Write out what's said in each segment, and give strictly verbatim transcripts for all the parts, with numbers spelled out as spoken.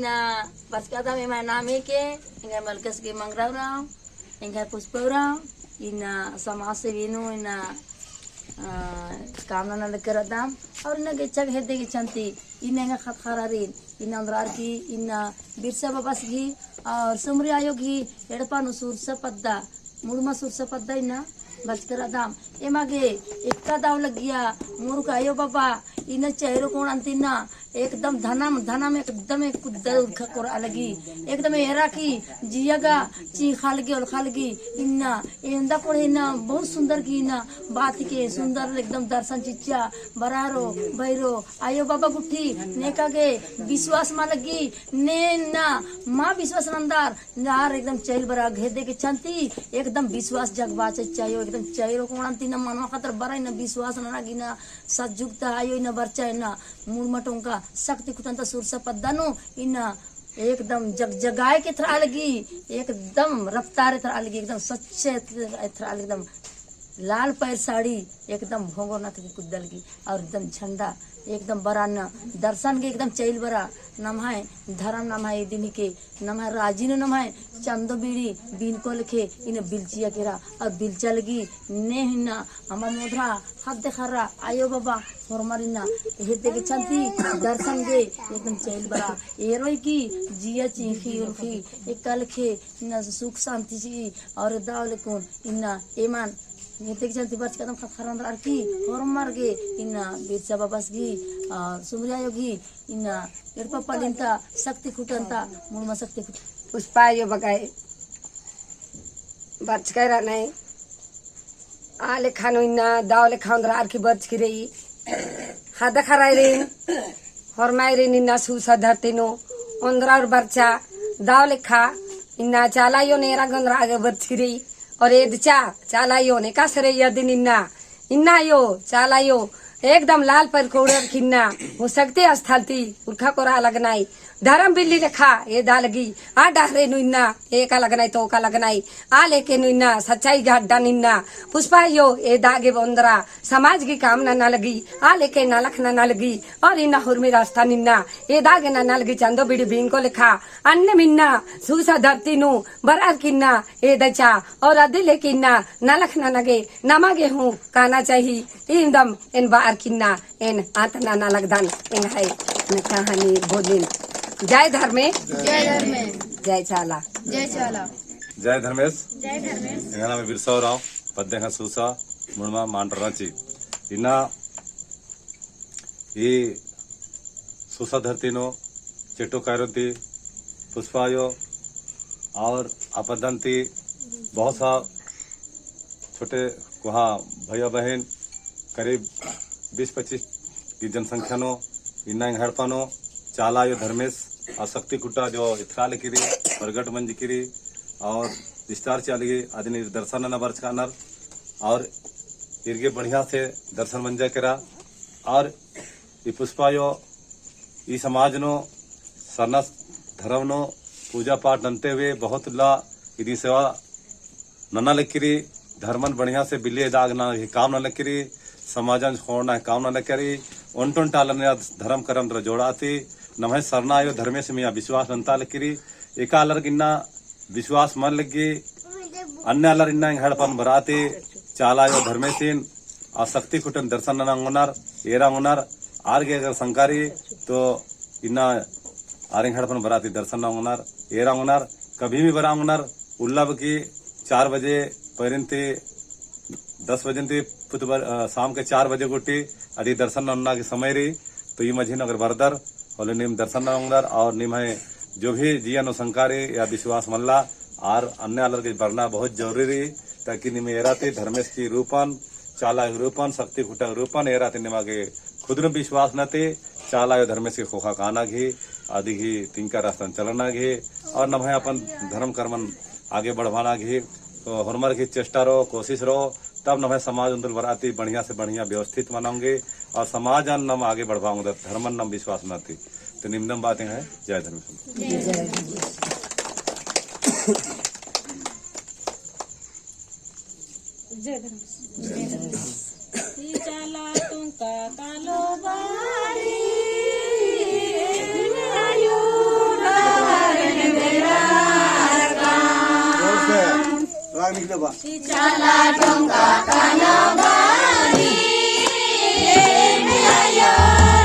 इन्ना बरचकादम एमा नाम एके, एंग्है मलकस गे मंगरा उराँव, एंग्है पुष्पा उराँव, इन्ना समाज सेवी नू, इन्ना, अ, काम नना लग्गी रअदम, और इन्ना गेच्छा गे हेद्दे गेच्छा ती, इन्ना एंगा ख़द्द ख़र्रारिन, इन्ना ओन्द्रअर की, इन्ना बिरसा बबस गही, और सुमरी आयो गही, एड़पा नू सुरसा पद्दा, मुड़मा सुरसा पद्दा इन्ना बरचका रअदम। एमा गे एका दव लग्गिया, मुरुख आयो बाबा, इन्ना चैरो कोड़न ती इन्ना एकदम धनम, धनम एकदम एक कुद्दा उरखा कोरआ लगी। एकदम एरा की जिया गा चींख़ा लगी, ओलख़ा लगी। इन्ना एन्दा कोड़े इन्ना बहुत सुंदर की इन्ना बात के सुंदर एकदम दर्शन चिच्चा, बरारो, भैरो, आयो बाबा गुट्ठी, नेका गे विश्वास मा लगी, ने इन्ना मा विश्वास नन्दर, आर एकदम चैल बरा हेद्दे गेच्छा ती, एकदम विश्वास जगबआ चिच्चा आयो, एकदम चैरो कोड़न ती इन्ना मनवा खतर बरा इन्ना विश्वास नना गे इन्ना सज्जुगता आयो इन्ना बरचा इन्ना मुड़मा टोंका शक्ति खुटन ता सुरसा पद्दा नू इन्ना एकदम जगजगाए के एथरआ लगी, एकदम रफ्तार एथरआ लगी, एकदम सच्चे एथरआ लगी, एकदम लाल पैर साड़ी एकदम भोंगोर नना गे कुद्दा लगी, और एकदम झंडा एकदम बरा इन्ना दर्शन गे एकदम चैल बरा, नम्है धरम नम्है इदिन के नम्है राजी नू नम्है चंदो बीड़ी बीनको लेखे इन्ना बिलचिया केरा, और बिलचा लगी ने इन्ना अम्बा मोधरा ख़द्द ख़र्रा आयो बाबा होरमर इन्ना हेद्दे गेच्छा ती दर्शन गे एकदम चैल बरा एरोय की जिया चींख़ी उरख़ी एका लेखे इन्ना सुख शांति चिई और दव लेकुन इन्ना एमन हेद्दे गेच्छा ती बरचकादम ख़द्द ख़र्रा ओन्द्रअर की होरमर गे इन्ना बिरसा बबस गही और सुमरी आयो गही इन्ना एड़पा पल्लिन ता शक्ति खुटन ता मुड़मा शक्ति खुटन। पुष्पा आयो बग्गे बरचका रअनय। आ लेखा नू इन्ना दव लेखा ओन्द्रअर की बरचकी रई। ख़द्द ख़र्रारिन, होरमारिन इन्ना सुरसा धरती नू ओन्द्रअर बरचा दव लेखा इन्ना चाला आयोन एरा गे ओन्द्रआ गे बरचकी रई। और एदचा चाला आयोन एकासे रई अदिन इन्ना इन्ना आयो, चाला आयो, एकदम लाल पैर कोड़र की इन्ना, हूँ शक्ति स्थल ती उरखा कोरआ लगनय, धरम बिल्ली लेखा एदा लगी, आ डहरे नू इन्ना, एका लगनय तो ओका लगनय, आ लेके नू इन्ना, सच्चाई गा अड्डा नू इन्ना, पुष्पा आयो, एदा गे ओन्द्रा, समाज गही काम नना लगी, आ लेके नलख नना लगी, और इन्ना हुरमी रास्ता नू इन्ना, एदा गे नना लगी, चंदो बीड़ी बीनको लेखा, अन्नेम इन्ना, सुरसा धरती नू, बरअर की इन्ना, एदचा, और अदी लेके इन्ना, नलख नना गे, नमा गे हूँ, काना चाही, इवंदम एन बअर की इन्ना, एन अंत नना लगदन, एंग्है, न कहानी बोलिन। जय धर्मे। जय धर्मे। जय चाला। जय चाला। जय धर्मेस। जय धर्मेस। एंग्है नामे बिरसा उराँव, पद्दा एंग्है सुरसा, मुड़मा मांडरा ची। इन्ना, ई सुरसा धरती नू, चेट्टो कायरो ती, पुष्पा आयो, और आ पद्दन ती बहुत सा छोटे कोहा भैया बहिन करीब बीस पच्चीस की जनसंख्या नू इन्ना एंग्है एड़पा नू चाला आयो धर्मेस और शक्ति खुटा जो एथरा लगी रई, प्रगट मंजकी रई और विस्तार चिआ लगी अदिन ईर दर्शन नना बरचका रअनर और ईर गे बढ़िया से दर्शन मंजा केरा और ई पुष्पा आयो, ई समाज नू सरना धर्म नू पूजा पाठ नन्ते हुए बहुत उल्ला इदी सेवा नना लगी रई, धर्मन बढ़िया से बिल्ली एदा गे नना ही काम नना लगी रई, समाजन खोड़ना ही काम नना लगी रई, ओन्टा ओन्टा आलर नू धर्म करम दरा जोड़ाती, नम्है सरना आयो धर्मेस मइय्याँ विश्वास नन्ता लगी रई, एका आलर गे इन्ना विश्वास मल लग्गी, अन्ने आलर इन्ना एंग्है एड़पन बरआ ती, चाला आयो धर्मेसिन, आ शक्ति खुटन दर्शन नना ओंगनर, एरा ओंगनर, आर गे अगर शंका रई, तो इन्ना आर एंग्है एड़पन बरआ ती दर्शन नना ओंगनर, एरा ओंगनर, कभी भी बरआ ओंगनर, उल्ला बकी चार बजे पैरिन ती दस बजे ती पुत बर-, अ, शाम के चार बजे गुट्टी अदी दर्शन नना ओन्ना की समय रई, तो ई मझी नू अगर बरदर, होले नीम दर्शन नना ओंगदर और निम्है जो भी जिया नू शंका रई या विश्वास मल्ला, आर अन्ने आलर गे बरना बहुत जरूरी रई, ताकि नीम एरा ती धर्मेस की रूपन, चाला की रूपन, शक्ति खुटा की रूपन, एरा ती निमा गे खुद नू विश्वास नना ती, चाला आयो धर्मेस की खोखा काना गही, अदी गही तिंका रास्ता नू चलना गही, और नम्है अपन धर्म कर्मन आगे बढ़वाना गही, तो होरमर गही चेष्टा रओ, कोशिश रओ, तब नम्है समाज उन्दुल बरआ ती बढ़िया से बढ़िया व्यवस्थित मना ओंगी, और समाजन नम आगे बढ़बआ ओंगदत, धर्मन नम विश्वास नना ती। तो निम्दम बातें है, जय धर्मेस। जय धर्मेस। जय धर्मेस। ई चाला तुंका कालो बारी, आयो चाला डोंगा काना बानी, एम आयो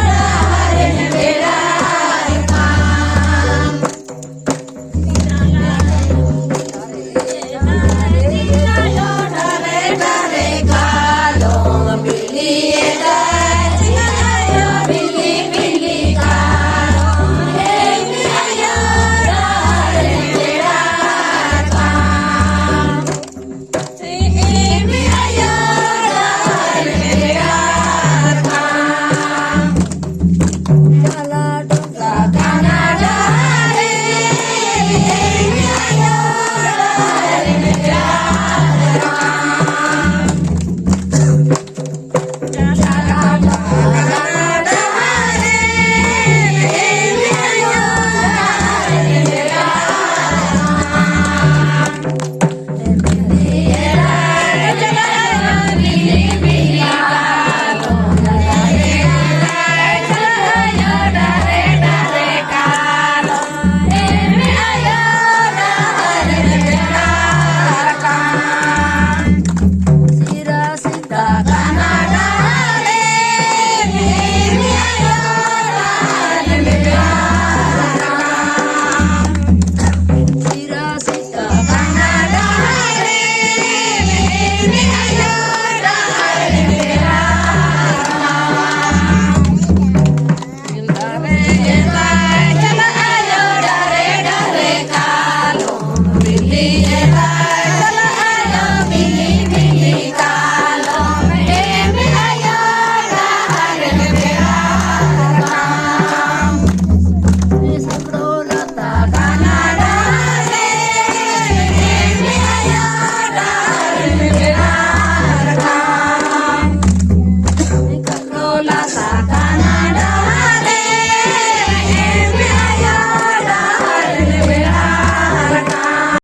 रहर बेड़ा काम।